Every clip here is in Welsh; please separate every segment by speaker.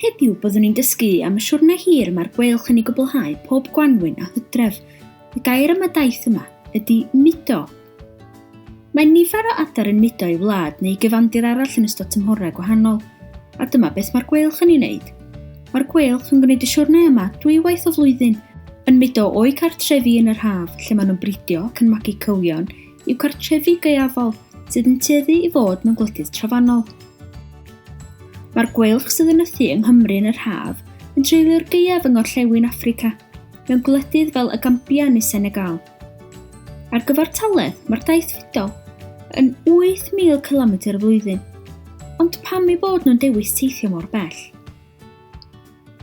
Speaker 1: Heddiw byddwn ni'n dysgu am y siwrne hir mae'r gweilch yn ei gwblhau pob gwanwyn a hydref. Y gair am y daith yma ydy mudo. Mae nifer o adar yn mudo i wlad neu gyfandir arall yn ystod tymhorau gwahanol, a dyma beth mae'r gweilch yn ei wneud. Mae'r gweilch yn gwneud y siwrne yma dwywaith y flwyddyn, yn mudo o'u cartrefi yn yr haf, lle maen nhw'n bridio ac yn magu cywion, i'w cartrefi gaeafol, sydd yn tueddu i fod mewn gwledydd trofannol. Mae'r gweilch sydd yn nythu yng Nghymru yn yr haf yn treulio'r gaeaf yng ngorllewin Affrica, mewn gwledydd fel y Gambia neu Senegal. Ar gyfartaledd, mae'r daith fudol yn 8,000 cilometr y flwyddyn. Ond pam eu bod nhw'n dewis teithio mor bell?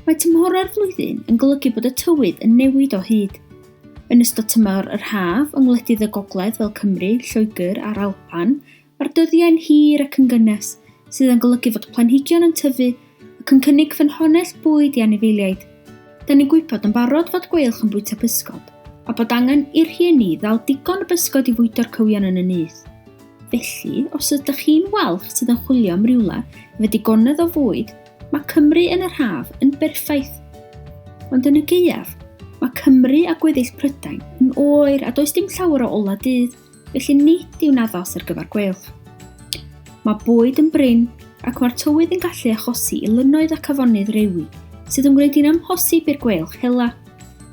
Speaker 1: Mae tymhorau'r flwyddyn yn golygu bod y tywydd yn newid o hyd. Yn ystod tymor yr haf, yng ngwledydd y gogledd fel Cymru, Lloegr a'r Alban, Mae'r dyddiau'n hir ac yn gynnes, sydd yn golygu fod planhigion yn tyfu ac yn cynnig ffynhonnell bwyd i anifeiliaid. Da ni'n gwybod yn barod fod gweilch yn bwyta pysgod, a bod angen i'r rhieni ddal digon o bysgod i fwydo'r cywion yn y nyth. Felly, os ydych chi'n walch sydd yn chwilio am rywle efo digonedd o fwyd, mae Cymru yn yr haf yn berffaith. Ond yn y gaeaf, mae Cymru a gweddill Prydain yn oer a does dim llawer o olau dydd. felly nid yw'n addas ar gyfer gweilch. Mae bwyd yn brin ac mae'r tywydd yn gallu achosi i lynnoedd ac afonydd rewi, sydd yn gwneud hi'n amhosib i'r gweilch hela.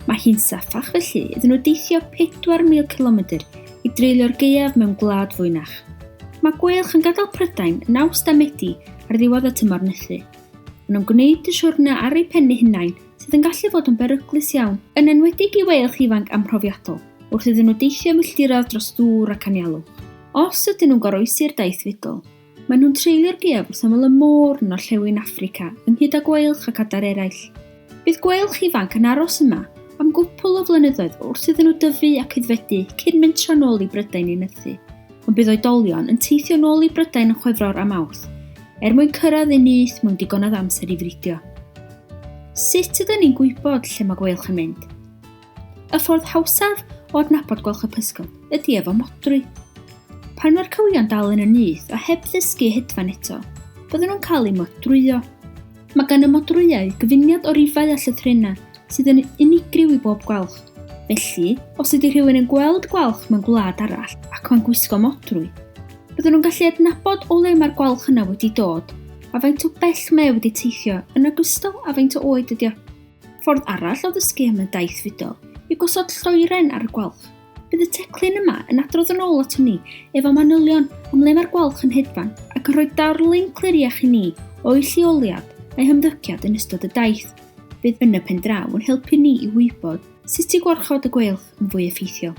Speaker 1: Mae hi'n saffach felly iddyn nhw deithio 4,000 cilomedr i dreulio'r gaeaf mewn gwlad fwynach. Mae gweilch yn gadael Prydain yn Awst a Medi ar ddiwedd y tymor nythu. Maen nhw'n gwneud y siwrne ar eu pen eu hunain sydd yn gallu fod yn beryglus iawn, yn enwedig i weilch ifanc amhrofiadol. wrth iddyn nhw deithio milltiroedd dros ddŵr ac anialwch. Os ydyn nhw'n goroesi'r daith fudol, maen nhw'n treulio'r gaeaf wrth ymyl y môr yn orllewin Affrica, ynghyd â gweilch ac adar eraill. Bydd gweilch ifanc yn aros yma am gwpl o flynyddoedd wrth iddyn nhw dyfu ac aeddfedu cyn mentro nôl i Brydain i nythu, ond bydd oedolion yn teithio nôl i Brydain yn Chwefror a Mawrth, er mwyn cyrraedd eu nyth mewn digonedd amser i fridio. Sut ydyn ni'n gwybod lle mae gweilch yn mynd? Y ffordd hawsaf o adnabod gwalch y pysgod ydy efo modrwy. Pan mae'r cywion dal yn y nyth a heb ddysgu hedfan eto, bydden nhw'n cael eu modrwyo. Mae gan y modrwyau gyfuniad o rifau a llythrennau sydd yn unigryw i bob gwalch. Felly, os ydy rhywun yn gweld gwalch mewn gwlad arall ac mae'n gwisgo modrwy, bydden nhw'n gallu adnabod o le mae'r gwalch yna wedi dod a faint o bell mae o wedi teithio yn ogystal â faint o oed ydy o. Ffordd arall o ddysgu am y daith fudol yw gosod lloeren ar y gwalch. Bydd y teclyn yma yn adrodd yn ôl aton ni efo manylion am le mae'r gwalch yn hedfan ac yn rhoi darlun cliriach i ni o'u lleoliad a'u hymddygiad yn ystod y daith. Bydd yn y pen draw yn helpu ni i wybod sut i gwarchod y gweilch yn fwy effeithiol.